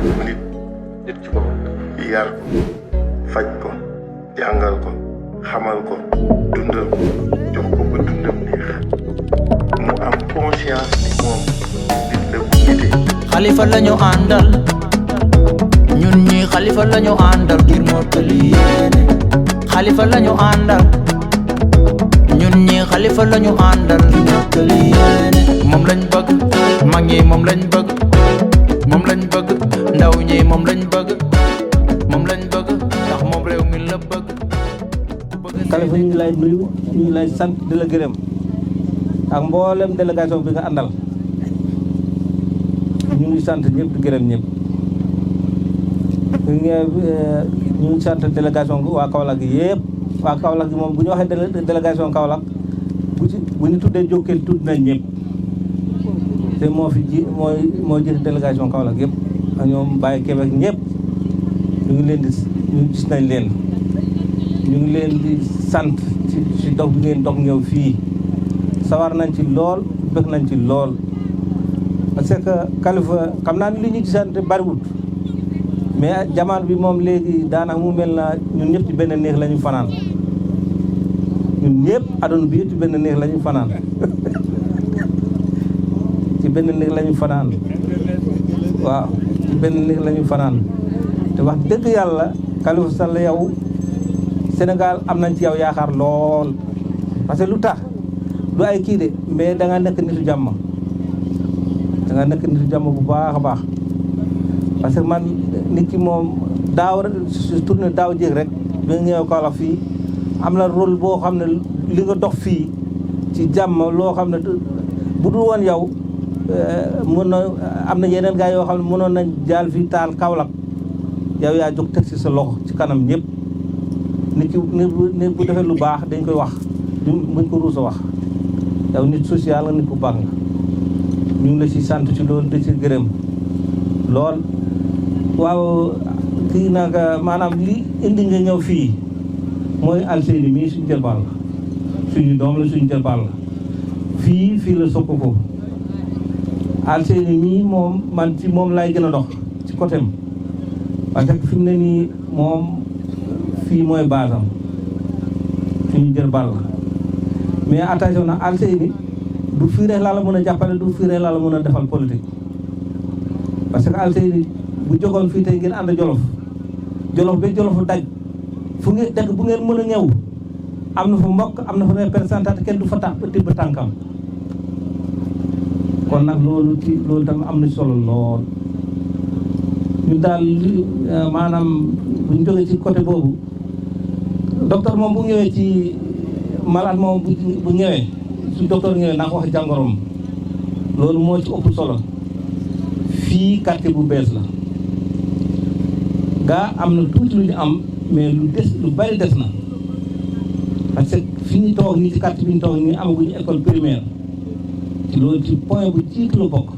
nit ci boppam yar ko faj ko jàngal ko xamal ko dundal ko jox ko ba dundam neex mu am conscience ni moom nit la bu nitee. Xalifa lañu àndal ñun ñi Xalifa lañu àndal ngir mottali yéene. Xalifa lañu àndal ñun ñi Xalifa lañu àndal ngir mottali yéene. moom lañ bëgg mag ñi moom lañ bëgg moom lañ bëgg ndaw ñi moom lañ bëgg moom lañ bëgg ndax moom réew mi la bëgg. Xalifa ñu ngi lay nuyu ñu ngi lay sant di la gërëm ak mboolem délégation bi nga àndal ñu ngi sant ñëpp di gërëm ñëpp ñu ngi sant délégation waa Kaolack gi yëpp waa Kaolack gi moom bu ñu waxee délégation Kaolack bu ñu tuddee Jokkel tudd nañ ñëpp te moo jiite délégation Kaolack yëpp ak ñoom Baye Québec ñëpp ñu ngi leen di ñu gis nañ leen ñu ngi leen di sant ci dox bi ngeen dox ñëw fii sawar nañ ci lool bëgg nañ ci lool parce que Xalifa xam naa ni li ñu gisante bariwul mais jamono bi moom léegi daanaka mu mel na ñun ñëpp ci benn néeg la ñu fanaan ñun ñëpp adoona bi yëpp ci benn néeg la ñu fanaan ci benn néeg la ñu fanaan waaw ci benn néeg la ñu fanaan te wax dëgg yàlla Xalifa Sall yow Sénégal am nañ ci yow yaakaar lool parce que lu tax du ay kii de mais da nga nekk nitu jàmm da nga nekk nitu jàmm bu baax a baax parce que man nit ki moom daaw tourné daaw jéeg rek bi nga ñëw Kaolack fii am na rôle boo xam ne li nga dox fii ci jàmm loo xam ne bu dul woon yow mën na am na yeneen gars yoo xam ne mënoon nañ jaal fii taal Kaolack yow yaa jóg teg ci sa loxo ci kanam ñëpp nit bu defee lu baax dañ koy wax buñ ko ruus a wax yow nit social nga nit ku baax nga ñu ngi la ci sant ci loolu da ci gërëm lool waaw kii nag maanaam li indi nga ñëw fii mooy Alseyni mii suñu jëlbaal la suñu doom la suñu jëlbaal la fii la sokk ko Alseyni mii moom man ci moom lay gën a dox ci côté am parce que fi mu ne nii moom fii mooy basam suñu jëlbaal la mais attention na Alseyni du fii rek laa la mën a jàppale du fii rek laa la mën a defal politique parce que Alseyni bu jógoon fii tey ngeen ànd jolof ba jolofu daj fu ngeen dëkk bu ngeen mën a ñëw am na fa mbokk am na fa représentant kenn du fa tax tibb tànkam kon nag loolu tam am na solo lool ñu daal maanaam bu ñu jógee ci côté boobu docteur moom bu ñëwee ci malade moom bu ñëwee su docteur ñëwee naa ko wax jàngoroom loolu moo ci ëpp solo fii quartier bu bees la gaa am na tuuti lu ñu am mais lu bari des na parce que fi ñu toog nii ci quartier bi ñu toog nii amaguñu école primaire ci loolu ci point bu jiitu la bokk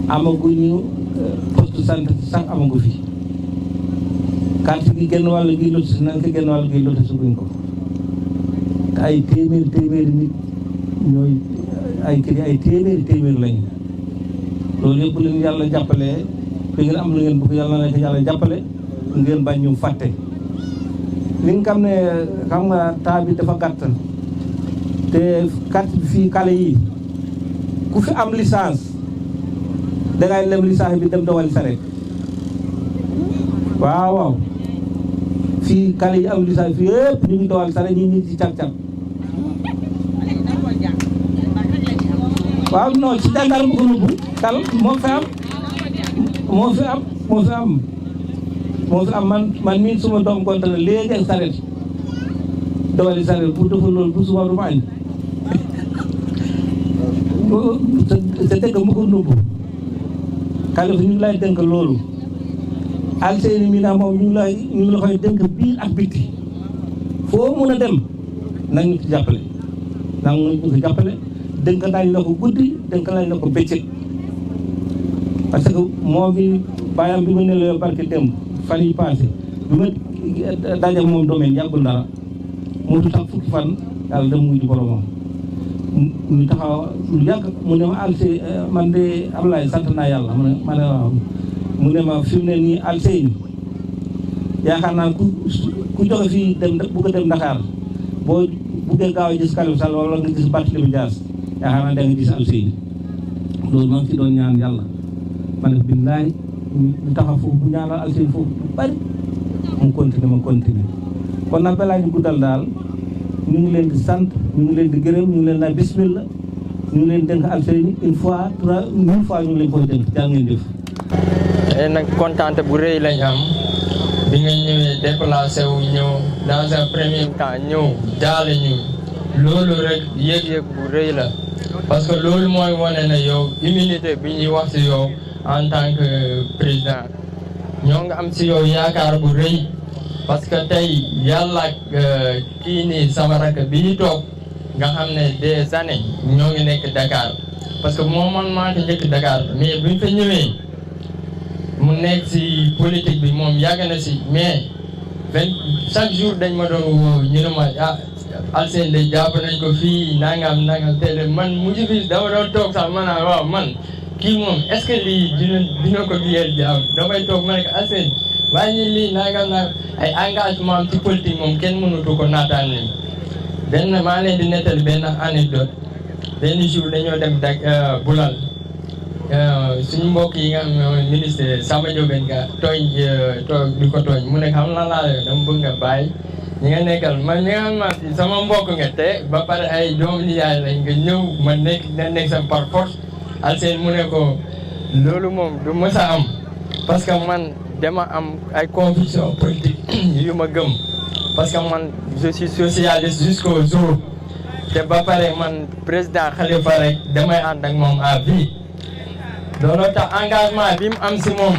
amaguñu poste santé sax amagu fi quartier gi genn wàll gi lotisi nañ ko genn wàll gi lotisi guñ ko te ay téeméeri nit ñooy ay kër ay téeméeri lañu loolu yëpp leen yàlla jàppale te ngeen am lu ngeen bëgg yàlla na leen ko yàlla jàppale ngeen bañ ñu fàtte li nga xam ne xam nga temps bi dafa gàtt te carte bi fii xale yi ku fi am licence dangay lem licence bi dem dawal saret waaw fii xale yi am licence fii yëpp ñu ngi dawal saret ñi ci cag-cag waaw non ci jàngal bu ko nubbu kal moo fi am man mii suma doom gonta la léegi ak saret dawali saret pour defal loolu bu suba du ma añ te dëgg mu ko nubbu Xalifa ñu ngi lay dénk loolu Alseyni mi naa moom ñu ngi la koy dénk biir ak bitti foo mën a dem nag ñu ci jàppale nag ñu ko jàppale dénk nañ la ko guddi dénk nañ la ko bëccëg parce que moo ngi bàyyam bi ma ne la barke démb fan yi passé bi ma daje moom domaine yàggul dara mu du tax fukki fan yàlla dem muy di boromam ñu taxaw lu yàgg mu ne ma Alseyni man de Ablaye sant naa yàlla ma ne waaw mu ne ma fi mu ne nii Alseyni yaakaar naa ku joxe fii dem bu ko dem Dakar boo buggee gaaw a gis Khalifa Sall wala nga gis Barthélémy Dias yaakaar naa da nga gis Alseyni loolu maa ngi ci doon ñaan yàlla ma ne billaay ñu taxaw foofu bu ñaanal Alseyni foofu bu bari mu continuer kon nag balaa ñu guddal daal ñu ngi leen di sant ñu ngi leen di gërëm ñu ngi leen di bismillah ñu ngi leen dénk Alseyni une fois ñu ngi leen koy dénk jaa ngeen jëf. nag kontaante bu rëy lañ am bi nga ñëwee déplacé wu ñëw dans un premier temps ñëw jaale ñu loolu rek yëg-yëg bu rëy la parce que loolu mooy wane na yow humilité bi ñuy wax ci yow en tant que président ñoo nga am ci yow yaakaar bu rëy parce que tey yàlla kii nii sama rakk bi ñu toog nga xam ne des années ñoo ngi nekk Dakar parce que moom man maa ngi njëkk Dakar mais buñ fa ñëwee mu nekk ci politique bi moom yàgg na ci mais chaque jour dañ ma doon woo ñu ne ma Alseyni de jàpp nañ ko fii nangam te man mujj bi dama doon toog sax ma naan waaw man kii moom est-ce que lii dina ko biyeel jàmm damay toog ma ne ko Alseyni waaye lii nangam ay engagement ci politique moom kenn mënatu ko naataan ni maa leen di nettali benn anecdote benn jour dañoo dem Bulal suñu mbokk yi nga xam ministre Samba Diobène nga tooñ di ko tooñ mu ne xam la laa dama bëgg nga bàyyi ñi nga nekkal man ñi nga xam sama mbokk nga te ba pare ay doomu nijaay lañ nga ñëw ma nekk sa par force Alseyni mu ne ko loolu moom du mës a am parce que man dama am ay conviction politique yu ma gëm parce que man je suis socialiste jusqu'au jour te ba pare man président Khalifa rek damay ànd ak moom à vie looloo tax engagement bi mu am si moom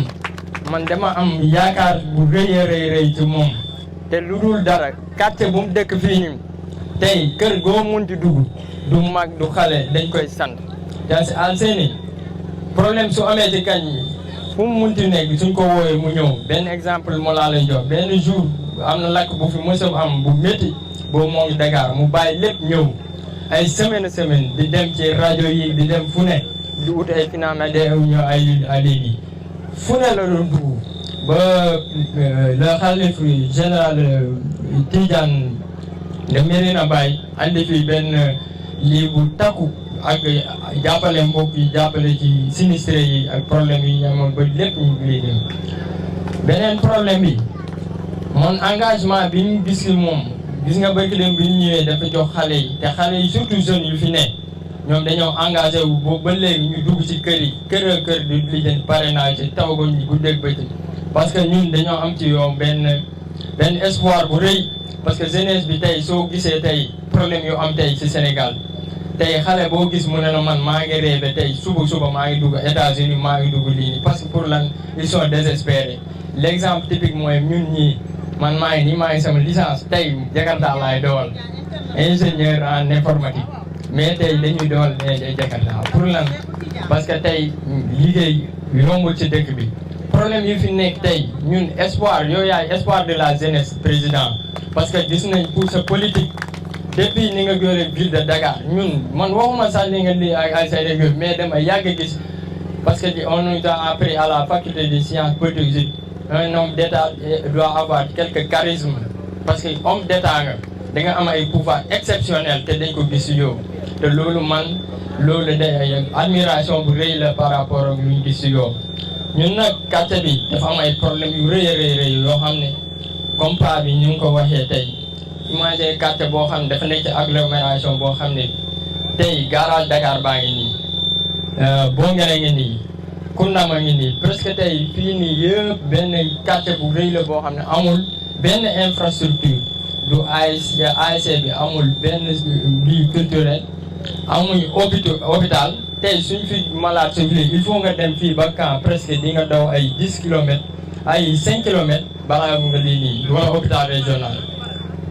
man dama am yaakaar bu rëy ci moom te lu dul dara quartier bu mu dëkk fii nii tey kër goo munti dugg du mag du xale dañ koy sant te si Alseyni problème su amee ci kañ fu mu munti nekk suñ ko wooyee mu ñëw benn exemple moo laa lay jox benn jour am na lakk bu fi mos a am bu métti boobu moo ngi Dakar mu bàyyi lépp ñëw ay semaine di dem ci rajo yi di dem fu ne di ut ay financement day ñëw ay léegi fu ne la doon dugg ba le xalif général Tidiane de Medina Baye andi fi benn lii bu takku ak jàppale mbokk yi jàppale ci sinistré yi ak problème yi ñu amoon ba lépp ñu ngi dem beneen problème bi mon engagement bi ñu gis moom gis nga bëgg leen bi ñu ñëwee dafa jox xale yi te xale yi surtout jeunes yu fi ne ñoom dañoo engagé wu boobu ba léegi ñu dugg ci kër yi kër di lijjanti parrainage ci taw ko ñu guddeeg bëccëg parce que ñun dañoo am ci yow benn espoir bu rëy parce que jeunesse bi tey soo gisee tey problème yu am tey ci Sénégal tey xale boo gis mu ne la man maa ngi rêvé tey suba maa ngi dugg États-Unis maa ngi dugg lii nii parce que pour lan ils sont désespérés l'exemple typique mooy ñun ñii man maa ngi sama licence tey Jakarta laay dawal ingénieur en informatique mais tey dañuy dawal Jakarta pour lan parce que tey liggéey yombul ci dëkk bi problème yi fi nekk tey ñun espoir yow yaay espoir de la jeunesse président parce que gis nañ pour sa politique depuis ni nga yore ville de Dakar ñun man waxuma sax li nga lii ak Alseyni mais dama yàgg gis parce que on nous a appris à la faculté des sciences politiques un homme d'état doit avoir quelques charisme parce que homme d'état nga da nga am ay pouvoir exceptionnel te dañ ko gis yow te loolu day ay admiration bu rëy la par rapport ak lu ñu gis yow ñun nag quartier bi dafa am ay problème yu rëy yoo xam ne comme pa bi ñu ngi ko waxee tey imagine quartier boo xam ne dafa nekk ci agglomération boo xam ne tey garage Dakar baa ngi nii Bongere ngi nii Koundama ngi nii presque tey fii nii yëpp benn quartier bu rëy la boo xam ne amul benn infrastructure du ASC bi amul benn vie culturelle amuñ hôpital tey suñ fi malade su fii il faut nga dem fii ba camp presque di nga daw ay 10 kilomètres ay 5 kilomètres balaa nga lii nii wala hôpital régional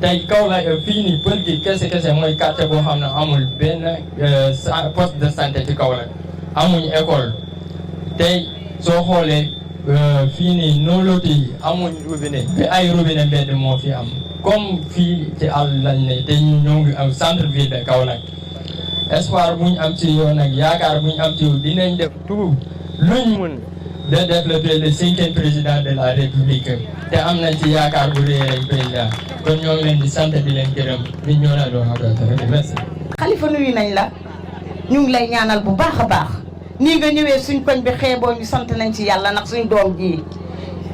tey Kaolack fii nii pël gi kese mooy quartier boo xam ne amul benn poste de santé ci Kaolack amuñ école tey soo xoolee fii nii noolooti yi amuñ robinet bi ay robinet mbedd moo fi am comme fii ci àll lañ ne te ñu ñoo ngi am centre ville de Kaolack espoir bu ñu am ci yow nag yaakaar bu ñu am ci yow dinañ def tout luñ mun de développer le 5e président de la république te am nañ ci yaakaar bu rëy rek président kon ñoo ngi leen di sant di leen gërëm di ñoo la doon xagatara merci. Xalifa nuyu nañ la ñu ngi lay ñaanal bu baax a baax nii nga ñëwee suñ koñ bi xeeboo ñu sant nañ ci yàlla ndax suñ doom ji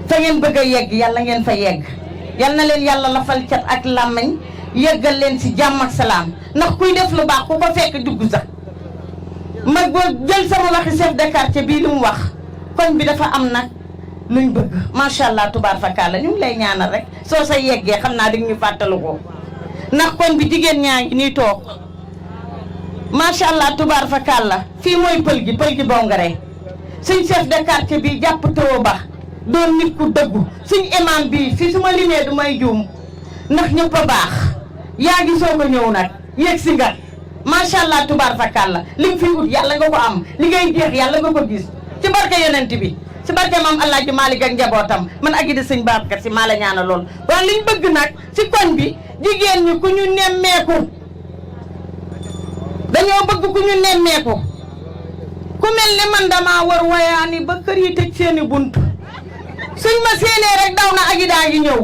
fa ngeen bëgg a yegg yàlla ngeen fa yegg yal na leen yàlla lafal cat ak làmmiñ yeggal leen ci jàmm ak salaam ndax kuy def lu baax ku ko fekk dugg sax ma boo jël sama waxi chef de quartier bii li mu wax koñ bi dafa am nag luñ bëgg macha allah tubaar fakkaala ñu ngi lay ñaanal rek soo sa yeggee xam naa di ñu fàttalu ko ndax koñ bi jigéen ñaa ngi nii toog macha allah tubaar fakkaala fii mooy pël gi Bongare suñ chef de quartier bi jàpp tëwo ba doon nit ku dëggu suñ imam bi fii su ma limee du may juum ndax ñëpp a baax yaa ngi soog a ñëw nag yegg si nga macha allah tubaar fakkaala li nga fi ut yàlla nga ko am li ngay jeex yàlla nga ko gis ci barke yonent bi ci barke maam Alaaji Maalik ak njabootam man ak di sëñ Babacar Si maa la ñaana lool waaye liñ bëgg nag ci koñ bi jigéen ñi ku ñu nemmeeku dañoo bëgg ku ñu nemmeeku ku mel ne man dama war wayaani ba kër yi tëj seeni bunt suñ ma séenee rek daw na agi daa ngi ñëw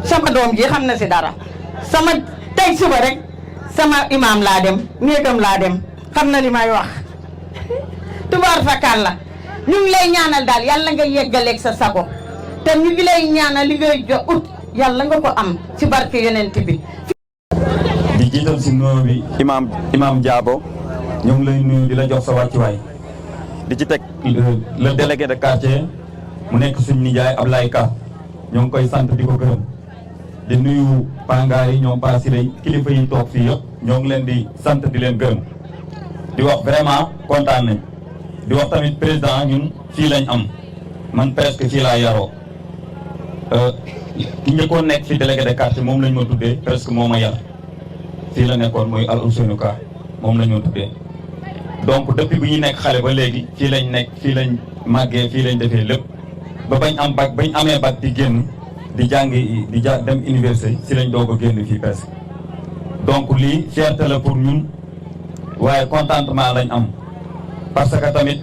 sama doom ji xam na si dara sama tey suba rek sama imam laa dem néegam laa dem xam na li may wax tubaar fakkaan la ñu ngi lay ñaanal daal yàlla nga yeggaleeg sa sago te ñu ngi lay ñaanal li ngay jo ut yàlla nga ko am ci barke yonent bi. di jiital si nuyoo bi imam Diabo ñu ngi lay nuyu di la jox sa wàccuwaay di ci teg le délégué de quartier mu nekk suñu nijaay Ablaye Ka ñoo ngi koy sant di ko gërëm di nuyu pangaar yi ñoom paasirey kilifa yi toog fii yëpp ñoo ngi leen di sant di leen gërëm di wax vraiment kontaan nañ di wax tamit président ñun fii lañ am man presque fii laa yaroo ki njëkkoon nekk fi délégué de quartier moom lañ ma tuddee presque moo ma yar fii la nekkoon muy Al Ousseynou Ka moom lañ ma tuddee donc depuis bu ñuy nekk xale ba léegi fii lañ nekk fii lañ màggee fii lañ defee lépp ba bañ am bac bañ amee bac di génn di jàngi dem université si lañ doog a génn fii presque donc lii fierté la pour ñun waaye contentement lañ am parce que tamit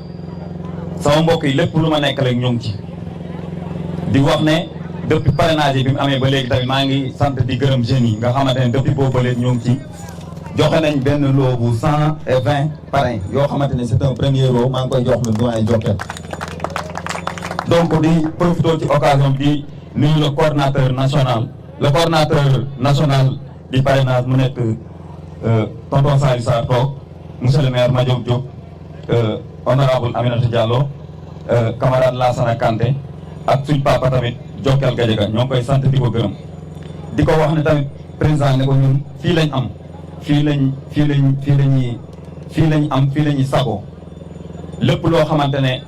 sama mbokk yi lépp lu ma nekk rek ñoo ngi ci di wax ne depuis parrainage bi mu amee ba léegi tamit maa ngi sant di gërëm jeunes yi nga xamante ne depuis boobu ba léegi ñoo ngi ci joxe nañ benn lot bu 120 parrain yoo xamante ne c'est un premier lot maa ngi koy jox le doyen Jokal donc di profité ci occasion di nuyu le coordinateur national du parrainage mu nekk tonton Saliou Sarr toog monsieur le maire Madiop Diop honorable Aminata Diallo camarade Lassana Kanté ak suñ papa tamit Jokal Gadiaga ñoo ngi koy sant di ko gërëm di ko wax ne tamit président ne ko ñun fii lañ am fii lañuy sago lépp loo xamante ne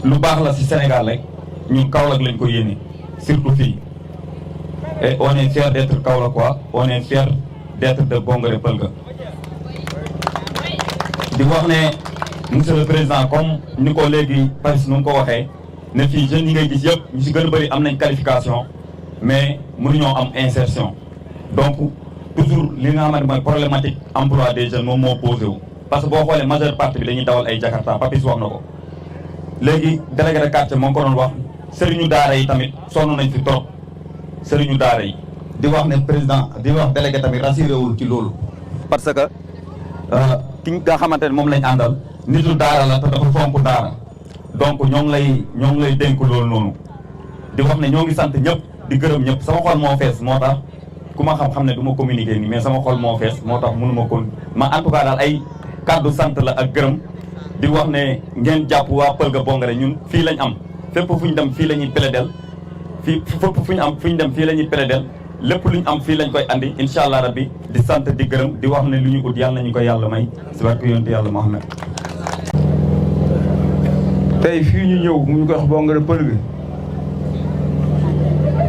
lu baax la ci Sénégal rek ñun Kaolack lañ ko yéene surtout fii et on est fier d'être Kaolackois on est fier d'être de Bongare Pëlga di wax ne monsieur le président comme ni ko léegi Paris nu ngi ko waxee ne fii jeunes yi ngay gis yëpp ñu ci gën a bëri am nañ qualification mais mënuñoo am insertion donc toujours li nga xamante mooy problématique emploi des jeunes moom moo posé wu parce que boo xoolee majeure partie bi dañuy dawal ay Jakarta Papis wax na ko léegi délégué de quartier moo ngi ko doon wax sëriñu daara yi tamit sonn nañ fi trop sëriñu daara yi di wax ne président di wax délégué tamit rassuré wul ci loolu parce que ki nga xamante ne moom lañ àndal nitu daara la te dafa fonk daara donc ñoo ngi lay dénk loolu noonu di wax ne ñoo ngi sant ñëpp di gërëm ñëpp sama xol moo fees moo tax ku ma xam-xam ne du ma communiquer nii mais sama xol moo fees moo tax mënu ma ko ma en tout cas daal ay kàddu sant la ak gërëm di wax ne ngeen jàpp waa Pëlga Bongare ñun fii lañ am fépp fu ñu dem fii la ñuy plaidel fii fépp fu ñu dem fii la ñuy plaidel lépp lu ñu am fii lañ koy andi incha allah rabbi di sant di gërëm di wax ne lu ñu ut yàlla nañu ko yàlla may si barke yonent yàlla Muhammad. tey fii ñu ñëw mu ñu koy wax Bongare Pëlga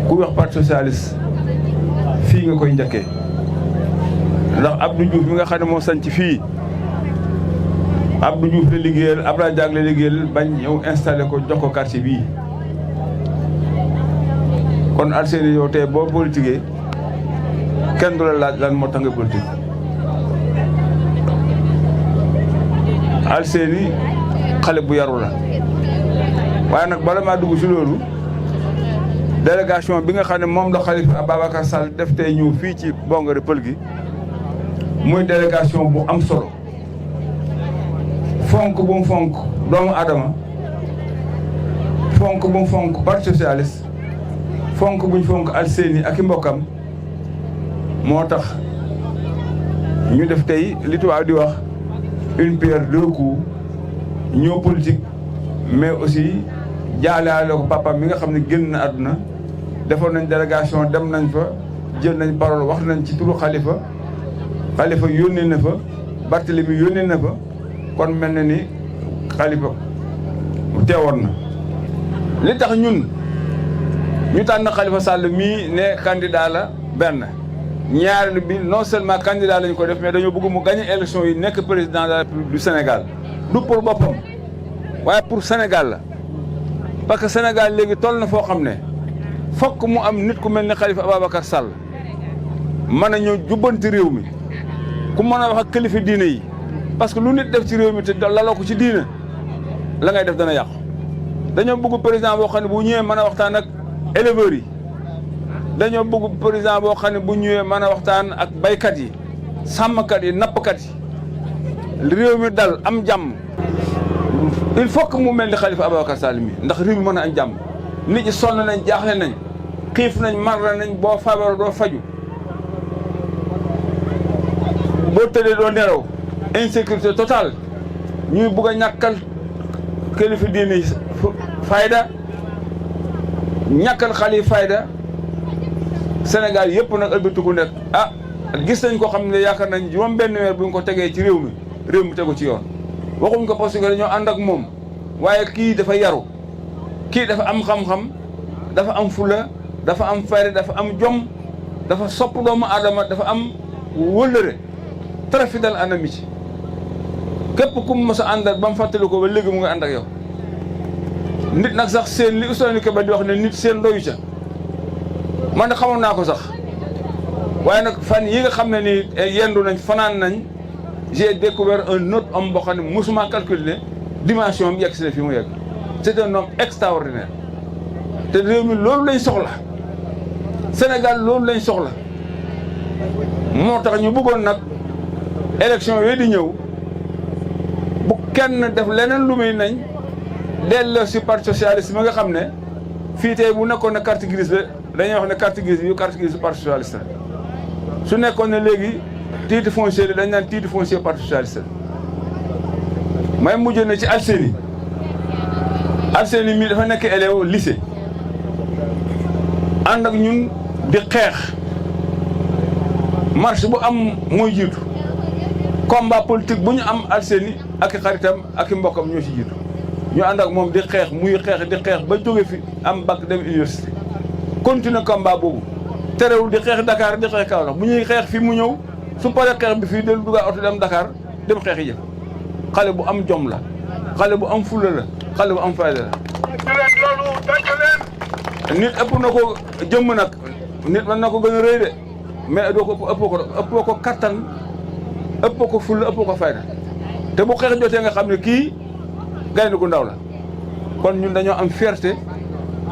ku wax parti socialiste fii nga koy njëkkee ndax Abdou Diouf mi nga xam ne moo sanc fii Abdou Diouf la liggéeyal Abdoulaye Diack la liggéeyal bañ ñëw installé ko jox ko quartier bii kon Alseyni yow tey boo politiquee kenn du la laaj lan moo tax nga politique Alseyni xale bu yaru la waaye nag bala maa dugg ci loolu délégation bi nga xam ne moom la Khalifa Ababacar Sall def tey ñëw fii ci Bongore Pël gi muy délégation bu am solo fonk bu mu fonk doomu Adama fonk bu mu fonk parti socialiste fonk bu ñu fonk Alseyni ak i mbokkam moo tax ñu def tey li tubaab di wax une pierre deux coups ñëw politique mais aussi jaalaale ko papa mi nga xam ne génn na àdduna defoon nañ délégation dem nañ fa jël nañ parole wax nañ ci turu Khalifa yónnee na fa Barthélemy yónnee na fa kon mel na ni Khalifa teewoon na li tax ñun ñu tànn Khalifa Sall mii ne candidat la benn ñaareel bi non seulement candidat lañ ko def mais dañoo bëgg mu gagner élection yi nekk président de la République du Sénégal du pour boppam waaye pour Sénégal la parce que Sénégal léegi toll na foo xam ne fokk mu am nit ku mel ni Khalifa Ababacar Sall mën a ñëw jubbanti réew mi ku mën a wax ak kilifa diine yi parce que lu nit def ci réew mi te laloo ko ci diine la ngay def dana yàqu dañoo bëgg président boo xam ne bu ñëwee mën a waxtaan ak éleveurs yi dañoo bëgg président boo xam ne bu ñëwee mën a waxtaan ak baykat yi sàmmkat yi nappkat yi réew mi dal am jàmm il faut que mu mel ni Khalifa Ababacar Sall mi ndax réew mi mën a am jàmm nit ñi sonn nañ jaaxle nañ xiif nañ mar nañ boo feebaroo doo faju boo tëddee doo nelaw insécurité totale ñuy bugg a ñàkkal kilifa diine yi fayda ñàkkal Khalifa fayda Sénégal yëpp nag ëlbatiku nekk gis nañ ko xam ne yaakaar nañ juróom benn weer bu ñu ko tegee ci réew mi tegu ci yoon waxuñ ko parce que dañoo ànd ak moom waaye kii dafa yaru kii dafa am xam-xam dafa am fula dafa am fayda dafa am jom dafa sopp doomu aadama dafa am wëllëre très fidèle en amitié képp ku mu mos a àndal ba mu fàttali ko ba léegi mu ngi ànd ak yow nit nag sax seen li Ousseynou Keba di wax ne nit seen doyu ca man de xamoon naa ko sax waaye nag fan yi nga xam ne ni yendu nañ fanaan nañ j'ai découvert un autre homme boo xam ne mosuma calculer dimension bi yegg si ne fi mu yegg c'est un homme extraordinaire te réew mi loolu lañ soxla Sénégal loolu lañ soxla moo tax ñu bëggoon nag élection yooyu di ñëw bu kenn def leneen lu muy nañ delloo si parti socialiste mi nga xam ne fii tey bu nekkoon ne carte grise la dañuy wax ne carte grise yu carte grise parti socialiste la su nekkoon ne léegi titre foncier la dañ naan titre foncier parti socialiste la may mujj na ci Alseyni mii dafa nekk élève lycée ànd ak ñun di xeex marche bu am mooy jiitu combat politique bu ñu am Alseyni ak i xaritam ak i mbokkam ñoo ci jiitu ñu ànd ak moom di xeex muy xeex di xeex ba jóge fi am bac dem université continuer combat boobu terewul di xeex Dakar di xeex Kaolack bu ñuy xeex fii mu ñëw su paree xeex bi fii dellu dugaa oto dem Dakar dem xeex yi jëf xale bu am jom la xale bu am fulla la xale bu am fayda la nit ëpp na ko jëmm nag nit mën na ko gën a rëy de mais doo ko ëppoo ko kattan ëppoo ko fulla ëppoo ko fayda te bu xeex jotee nga xam ne kii gaynde gu ndaw la kon ñun dañoo am fierté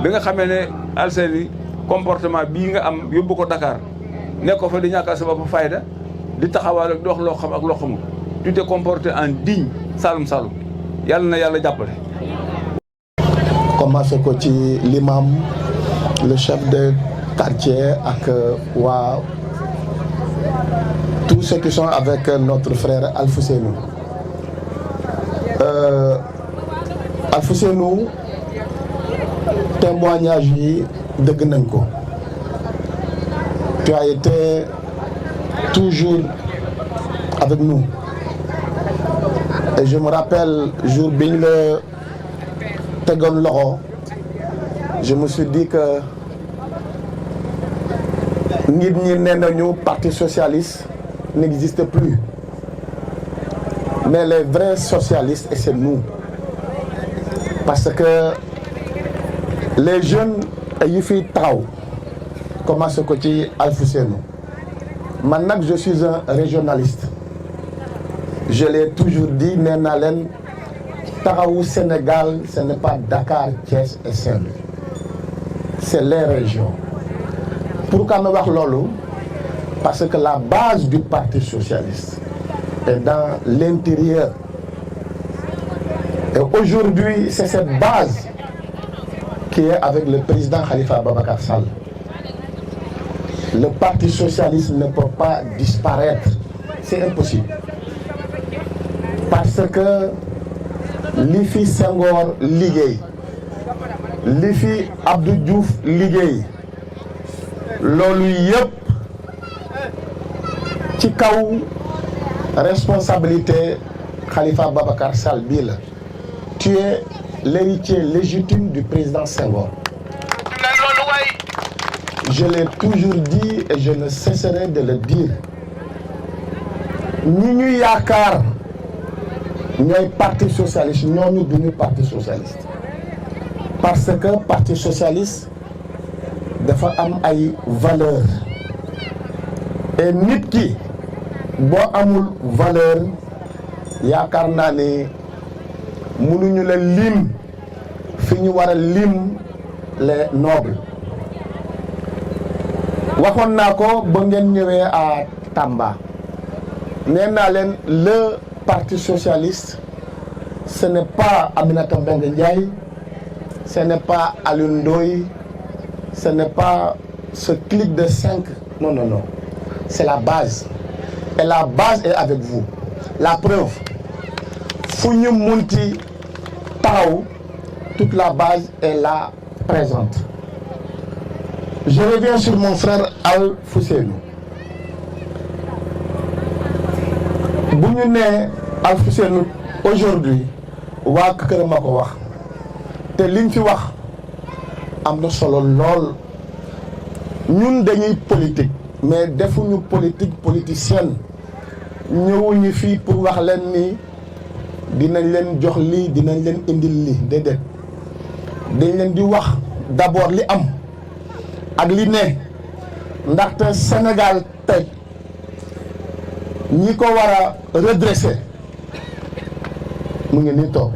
bi nga xamee ne Alseyni comportement bii nga am yóbbu ko Dakar nekk ko fa di ñàkkal sa bopp fayda di taxawaal ak di wax loo xam ak loo xamul tu t'es comporté en digne Saloum Saloum yàlla na yàlla jàppale. commencé ko ci l'imam le chef de quartier ak waa tous ceux qui sont avec notre frère Alfousseynou. Alfousseynou témoignage yi dëgg nañ ko. Tu as été toujours avec nous et je me rappelle jour bi ñu la tegoon loxo je me suis dit que nit ñi nee nañu parti socialiste n'existe plus mais les vrais socialistes et c'est nous parce que les jeunes yi fi taxaw commencé ko ci Alfousseynou man nag je suis un régionaliste je l'ai toujours dit nee naa leen Taxawu Sénégal, ce n'est pas Dakar, Thiès et Saint-Louis. C'est les régions. Pourquoi me wax loolu? Parce que la base du Parti socialiste est dans l'intérieur. Et aujourd'hui, c'est cette base qui est avec le président Khalifa Ababacar Sall. Le Parti socialiste ne peut pas disparaître. C'est impossible. Parce que li fi Senghor liggéey, li fi Abdou Diouf liggéey, loolu yëpp ci kaw responsabilité Khalifa Ababacar Sall bii la. Tu es l'héritier légitime du président Senghor. Je l'ai toujours dit et je ne cesserai de le dire. ñi ñu yaakaar ñooy parti socialiste ñooñu duñu parti socialiste. Parce que parti socialiste dafa am ay valeur. Et nit ki boo amul valeur yaakaar naa ne mënuñu la lim fi ñu war a lim les nobles. waxoon naa ko ba ngeen ñëwee à Tamba nee naa leen le parti socialiste ce n'est pas Aminata Mbengue Ndiaye, ce n'est pas Alioune Ndoye, ce n'est pas ce clique de 5. Non, non, non. C'est la base. Et la base est avec vous. La preuve, fu ñu munti taxaw, toute la base est là présente. Je reviens sur mon frère Alfousseynou. Bu ñu nee Alfousseynou aujourd'hui waa kër ma ko wax te liñ fi wax am na solo lool. Ñun dañuy politique mais defuñu politique politicienne. Ñëwuñu fii pour wax leen ni dinañ leen jox lii dinañ leen indil lii déedéet dañ leen di wax d'abord li am ak li ne ndaxte Sénégal tey ñi ko war a redresser mu ngi nii toog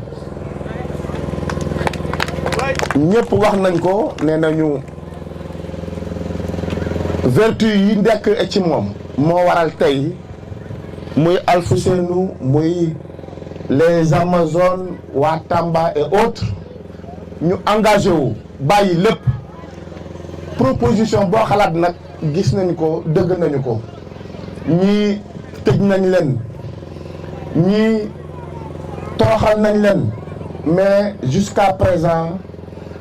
ñëpp wax nañ ko nee nañu vertu yi nekk ci moom moo waral tey muy Alfousseynou muy les Amazones waa Tamba et autres ñu engagé wu bàyyi lépp proposition boo xalaat nag gis nañ ko dëgg nañu ko ñii tëj nañ leen ñii toroxal nañ leen mais jusqu'à présent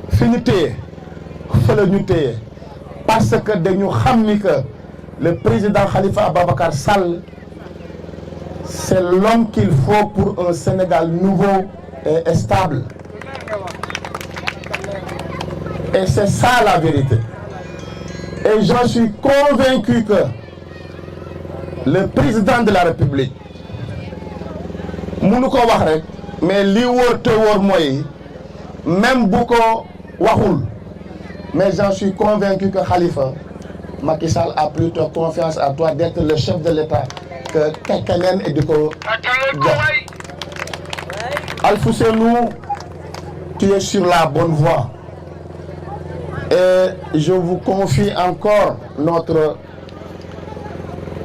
fi ñu téye fa la ñu téye parce que dañu xam ni que le président Khalifa Ababacar Sall c'est l'homme qu'il faut pour un Sénégal nouveau et stable. Et c'est ça la vérité. Et j'en suis convaincu que le président de la République mënu ko wax rek mais li wóor te wóor mooy même bu ko waxul mais j'en suis convaincu que Khalifa Macky Sall a plutôt confiance à toi d'être le chef de l'État que keneen et di ko jox. Alfousseynou, tu es sur la bonne voie et je vous confie encore notre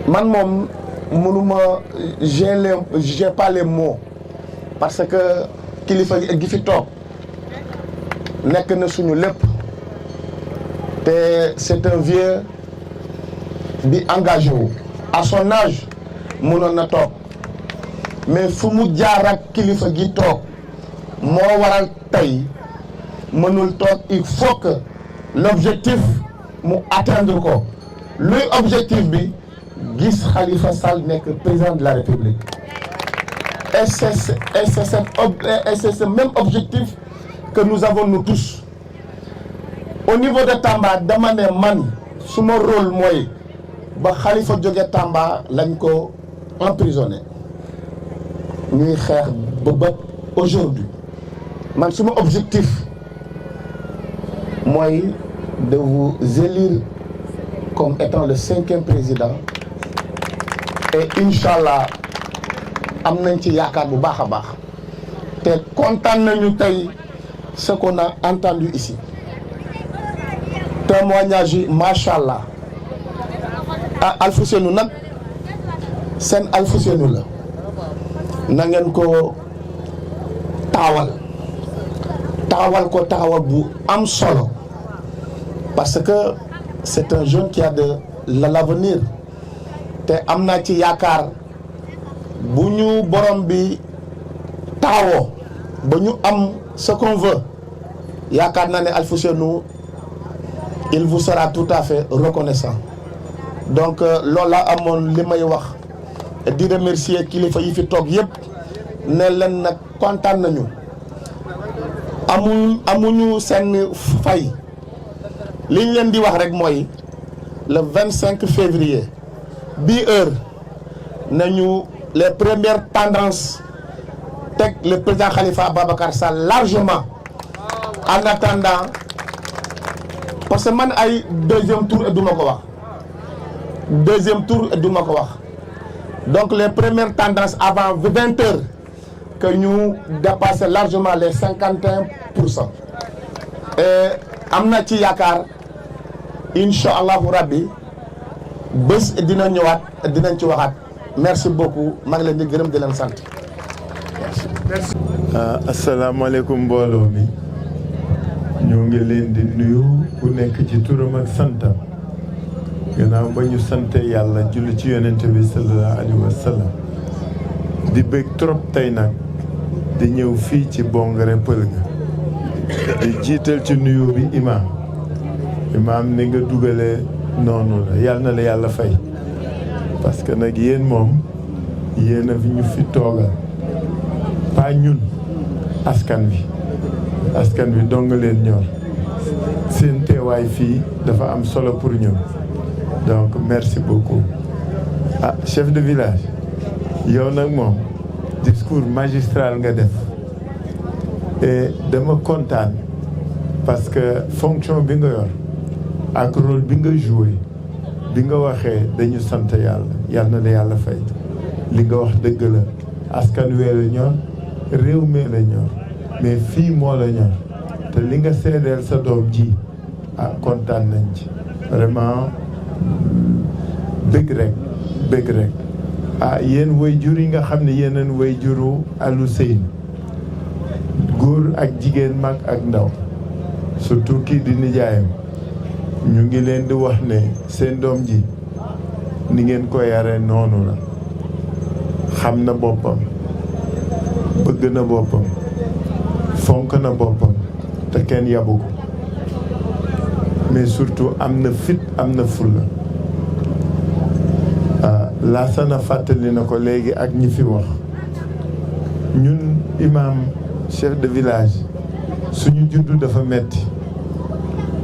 man moom mënuma j'ai pas les mots parce que kilifa gi fi toog nekk na suñu lépp te c'est un vieux bi engagé wu à son âge mënoon na toog mais fu mu jaar ak kilifa gi toog moo waral tey mënul toog. Il faut que l'objectif mu atteindre ko luy objectif bi gis Khalifa Sall nekk président de la République et c'est ce même objectif que nous avons nous tous. Au niveau de Tamba dama ne man suma rôle mooy ba Khalifa jóge Tamba lañ ko emprisonné ñuy xeex ba aujourd'hui man suma objectif mooy de vous élire comme étant le 5e président et Inch'Allah am nañ ci yaakaar bu baax a baax te kontaan nañu tey ce qu'on a entendu ici témoignage yi macha allah Alfousseynou nag seen Alfousseynou la na ngeen ko taxawal ko taxawal bu am solo parce que c'est un jeune qui a de l'avenir te am naa ci yaakaar bu ñu borom bi taxawoo ba ñu am ce qu'on veut yaakaar naa ne Alfousseynou il vous sera tout à fait reconnaissant donc loolu la amoon li may wax di remercier kilifa yi fi toog yëpp ne leen nag kontaan nañu amuñu seen fay li ñu leen di wax rek mooy le 25 février bi heure nañu les premières tendances teg le président Khalifa Ababacar Sall largement en attendant parce que man ay deuxième tour duma ko wax donc les premières tendances avant 20 heures que ñu dépasser largement les 51%. Et am na ci yaakaar incha allahu rabbi bés dina ñëwaat dinañ ci waxaat merci beaucoup maa ngi leen di gërëm di leen sant. merci. asalaamaaleykum mbooloo mi ñoo ngi leen di nuyu ku nekk ci turam ak santam gannaaw ba ñu sante yàlla julli ci yonent bi sallallahu alayhi wa sallam di bëgg trop tey nag di ñëw fii ci Bongare Pël ga di jiital ci nuyu bi imaam ni nga dugalee noonu la yàlla na la yàlla fay parce que nag yéen moom yéen a fi ñu fi toogal pas ñun askan bi dong leen ñor seen teewaay fii dafa am solo pour ñun donc merci beaucoup chef de village yow nag moom discours magistral nga def et dama kontaan parce que fonction bi nga yor ak rôle bi nga joué bi nga waxee dañu sant yàlla na la yàlla fay li nga wax dëgg la askan wee la ñor réew mee la ñor mais fii moo la ñor te li nga seedeel sa doom ji kontaan nañ ci vraiment bëgg rek yéen waajur yi nga xam ne yeneen waajuru Alfousseynou góor ak jigéen mag ak ndaw surtout kii di nijaayam ñu ngi leen di wax ne seen doom ji ni ngeen ko yare noonu la xam na boppam bëgg na boppam fonk na boppam te kenn yabu ko mais surtout am na fit am na fulla Lassana fàttali na ko léegi ak ñi fi wax ñun imam chef de village suñu juddu dafa metti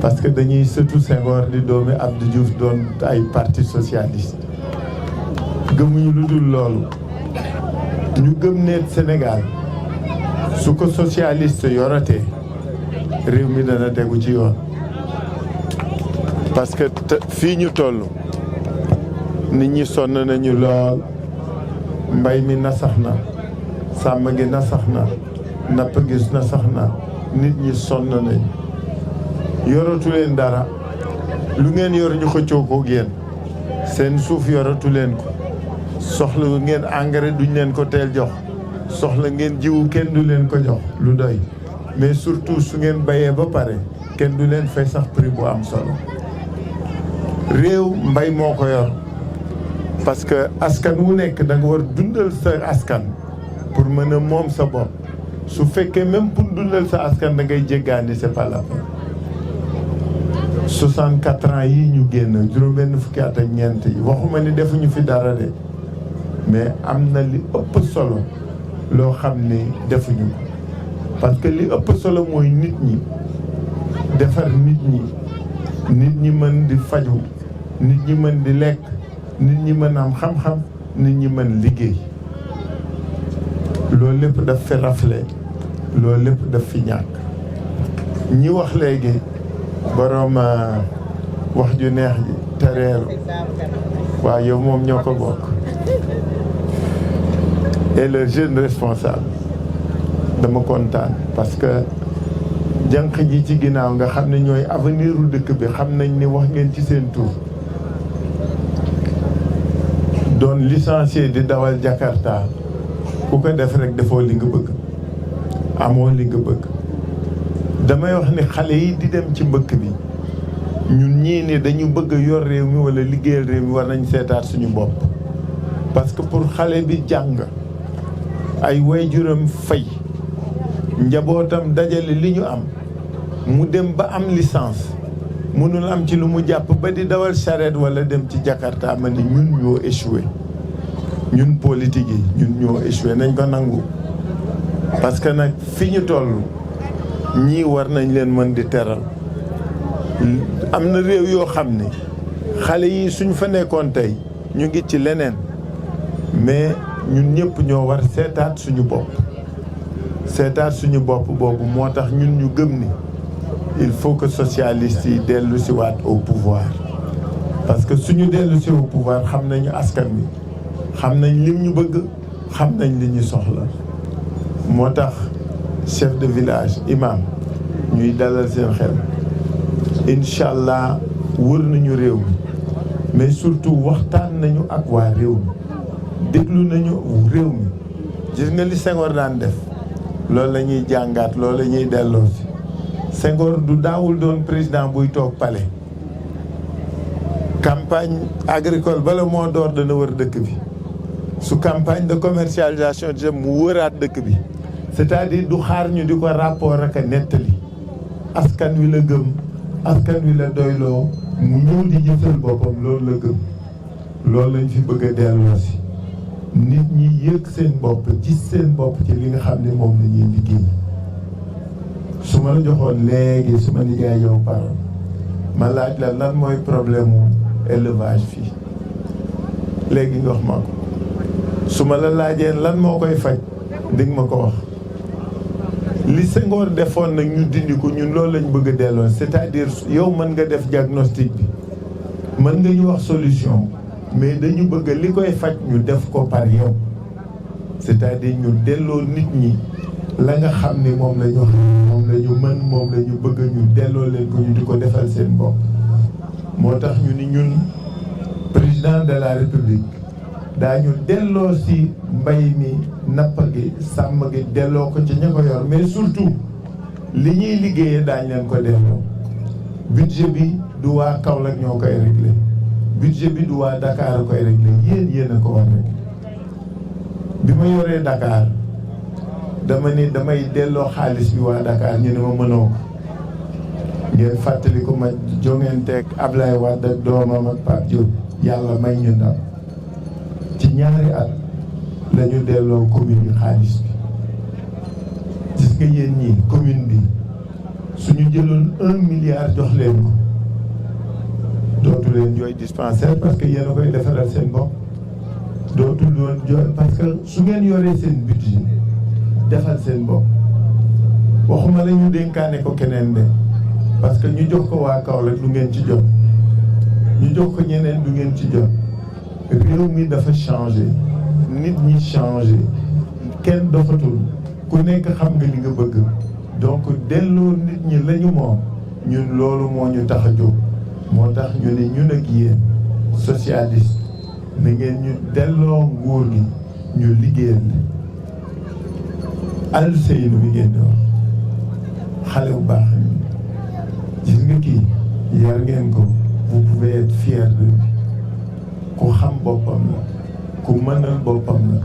parce que dañuy sëtu Senghor di doomi Abdou Diouf doon ay parti socialiste gëmuñu lu dul loolu ñu gëm ne Sénégal su ko socialiste yoratee réew mi dana tegu ci yoon parce que fii ñu toll nit ñi sonn nañu lool mbay mi nasax na sàmm gi nasax na napp gis nasax na nit ñi sonn nañ yoratu leen dara lu ngeen yor ñu xëccoo ko yéen seen suuf yoratu leen ko soxla ngeen engrais duñ leen ko teel jox soxla ngeen jiwu kenn du leen ko jox lu doy mais surtout su ngeen bayee ba pare kenn du leen fay sax prix bu am solo réew mbay moo ko yor parce que askan wu nekk da nga war dundal sa askan pour mën a moom sa bopp su fekkee même pour dundal sa askan da ngay jéggaani c'est pas la peine 64 ans yi ñu génn juróom-benn fukki at ak ñeent yi waxuma ni defuñu fi dara de mais am na li ëpp solo loo xam ni defuñu ko parce que li ëpp solo mooy nit ñi defar nit ñi mën di faju nit ñi mën di lekk nit ñi mën am xam-xam nit ñi mën liggéey loolu lépp daf fi rafle loolu lépp daf fi ñàkk ñi wax léegi boroom wax ju neex ji te reeru waaw yow moom ñoo ko bokk et le jeune responsable dama kontaan parce que jànq ji ci ginnaaw nga xam ne ñooy avenir u dëkk bi xam nañ ni wax ngeen ci seen tur doon licencié di dawal Jakarta ku ko def rek defoo li nga bëgg amoo li nga bëgg damay wax ni xale yi di dem ci mbëkk bi ñun ñii ne dañu bëgg a yor réew mi wala liggéeyal réew mi war nañ seetaat suñu bopp parce que pour xale bi jàng ay waajuram fay njabootam dajale li ñu am mu dem ba am licence mënul am ci lu mu jàpp ba di dawal charrette wala dem ci Jakarta ma ni ñun ñoo échoué ñun politique yi ñun ñoo échoué nañ ko nangu parce que nag fi ñu toll ñii war nañ leen mën di teral am na réew yoo xam ne xale yi suñ fa nekkoon tey ñu ngi ci leneen mais ñun ñëpp ñoo war seetaat suñu bopp boobu moo tax ñun ñu gëm ni il faut que socialistes yi dellu si waat au pouvoir parce que suñu dellu si au pouvoir xam nañu askan wi xam nañ lim ñu bëgg xam nañ li ñu soxla moo tax chef de village imam ñuy dalal seen xel incha allah wër nañu réew mi mais surtout waxtaan nañu ak waa réew mi déglu nañu réew mi gis nga li Senghor daan def loolu la ñuy jàngaat loolu la ñuy delloo si Senghor du daawul doon président buy toog palais campagne agricole bala moo door dana wër dëkk bi su campagne de commercialisation jëm mu wëraat dëkk bi c'est-à-dire du xaar ñu di ko rapport ak a nettali askan wi la gëm askan wi la doyloo mu ñëw di jëfal boppam loolu la gëm loolu lañ fi bëgg a delloo si nit ñi yëg seen bopp gis seen bopp ci li nga xam ne moom la ñuy liggéey su ma la joxoon léegi su ma liggéey yow parole ma laaj la lan mooy problème mu élevage fii léegi nga wax ma ko su ma la laajee lan moo koy faj di nga ma ko wax li Senghor defoon nag ñu dindi ko ñun loolu lañ bëgg a delloo c'est-à-dire yow mën nga def diagnostic bi mën nga ñu wax solution mais dañu bëgg li koy faj ñu def ko par yow c'est-à-dire ñu delloo nit ñi la nga xam ni moom la ñu moom la ñu mën moom la ñu bëgg ñu delloo leen ko ñu di ko defal seen bopp moo tax ñu ni ñun président de la république daañu delloo si mbay mi napp gi sàmm gi delloo ko ci ña ko yor mais surtout li ñuy liggéeyee daañ leen ko delloo budget bi du waa Kaolack ñoo koy réglé budget bi du waa Dakar a koy réglé yéen a ko war rek bi ma yoree Dakar dama ni damay delloo xaalis bi waa Dakar ñu ne ma mënoo ko ngeen fàttali ko ma jongenteeg Ablaye Wade ak doomam ak Pape Diop yàlla may ñu ndam ci ñaari at la ñu delloo commune yi xaalis bi gis nga yéen ñii commune bi suñu jëloon 1 milliard jox leen ko dootu leen jooy dispensaire parce que yéen a koy defaral seen bopp dootu leen jooy parce que su ngeen yoree seen budget defal seen bopp waxuma la ñu dénkaane ko keneen de parce que ñu jox ko waa Kaolack du ngeen ci jot ñu jox ko ñeneen du ngeen ci jot réew mi dafa changé nit ñi changé kenn doxatul ku nekk xam nga li nga bëgg donc delloo nit ñi lañu moom ñun loolu moo ñu tax a jóg moo tax ñu ne ñun ak yéen socialiste na ngeen ñu delloo nguur gi ñu liggéeyal Aliou Seynou bi ngeen di wax xale bu baax gis nga kii yar ngeen ko vous pouvez être fier de lui ku xam boppam la ku mënal boppam la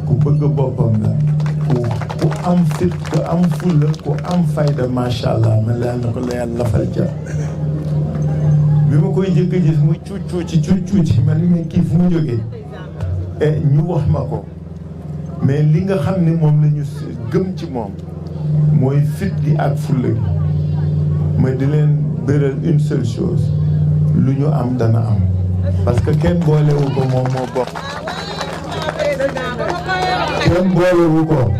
ku bëgg boppam la ku am fit ku am fulla ku am fayda macha allah man la na ko la yàlla lafal ca bi ma koy jëkk gis muy cuuci man ni kii fu mu jógee ñu wax ma ko mais li nga xam ne moom la ñu gëm ci moom mooy fit gi ak fulla gi ma di leen bëral une seule chose lu ñu am dana am parce que kenn boolewu ko moom moo bokk kenn boolewu ko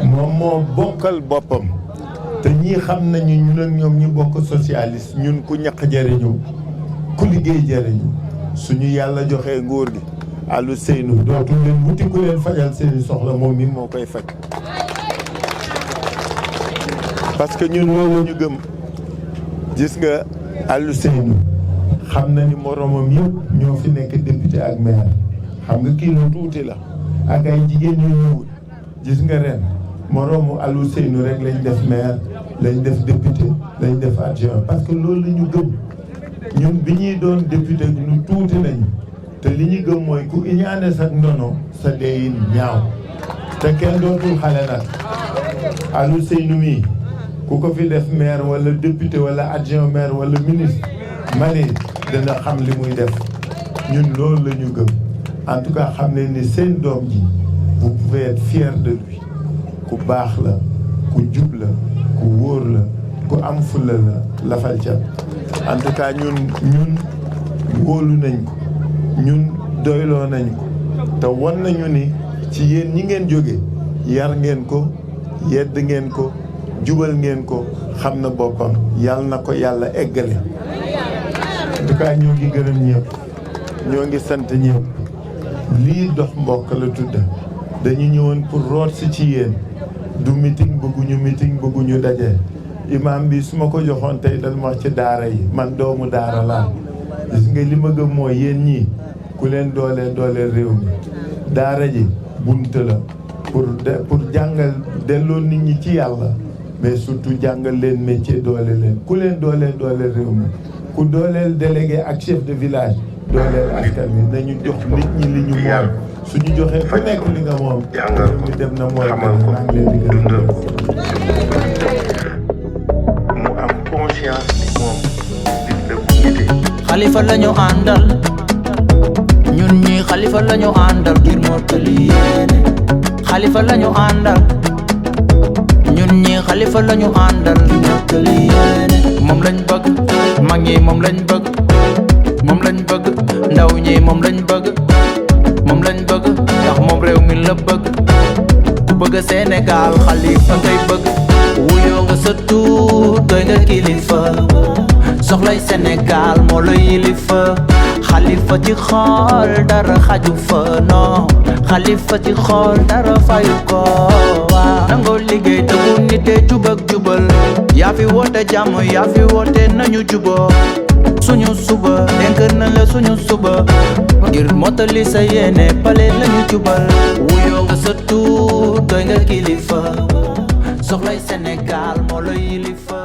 moom moo bokkal boppam te ñii xam nañu ñun ak ñoom ñu bokk socialiste ñun ku ñaq jëriñu ku liggéey jëriñu suñu yàlla joxee nguur gi Aliou Seynou dootul leen wuti ku leen fajal seeni soxla moom mi moo koy faj parce que ñun loolu ñu gëm. gis nga Aliou Seynou xam na ni moromam yëpp ñoo fi nekk député ak maire xam nga kii lu tuuti la ak ay jigéen ñu ñëwul gis nga ren moromu Aliou Seynou rek lañ def maire lañ def député lañ def adjoint parce que loolu la ñu gëm ñun bi ñuy doon député ñu tuuti nañu te li ñu gëm mooy ku iñaane sa ndono sa deyin ñaaw te kenn dootul xale nag Aliou Seynou mii ku ko fi def maire wala député wala adjoint maire wala ministre mani dina xam li muy def ñun loolu la ñu gëm en tout cas xam ne ni seen doom ji vous pouvez être fier de lui ku baax la ku jub la ku wóor la ku am fulla la lafal cat en tout cas ñun wóolu nañ ko ñun doyloo nañ ko te won nañu ni ci yéen ñi ngeen jóge yar ngeen ko yedd ngeen ko jubal ngeen ko xam na boppam yàlla na ko yàlla eggale en tout cas ñoo ngi gërëm ñëpp ñoo ngi sant ñëpp lii dox mbokk la tudd dañu ñëwoon pour root si ci yéen du meeting bëgguñu daje imam bi su ma ko joxoon tey dal ma ci daara yi man doomu daara laa gis nga li ma gëm mooy yéen ñii ku leen dooleel réew mi daara ji bunt la pour jàngal delloo nit ñi ci yàlla mais surtout jàngal leen métier doole leen ku leen dooleel réew mi ku dooleel délégué ak chef de village dooleel askan wi nañu jox nit ñi li ñu moom suñu joxee ku nekk li nga moom jàngal ko mi dem na mooy xamal ko maa ngi leen di gërëm dundal ko mu am conscience ni moom nit la bu nite Xalifa lañu àndal ñun ñi Xalifa lañu àndal ngir mottali yéene Xalifa lañu àndal ñun ñi Xalifa lañu àndal ngir mottali yéene moom lañ bëgg mag ñi moom lañ bëgg ndaw ñi moom lañ bëgg ndax moom réew mi la bëgg ku bëgg Sénégal Xalifa ngay bëgg wuyoo nga sa tuut doy nga kilifa soxlay Sénégal moo la yilifa Xalifa ci xool dara xaju fa non Xalifa ci xool dara fayu ko waaw nangoo liggéey te bu nite jub ak jubal yaa fi woote jàmm yaa fi woote nañu juboo suñu suba dénk na la suñu suba ngir mottali sa yéene pale lañu jubal wuyoo nga sa tuut doy nga kilifa soxlay Sénégal moo la yilifa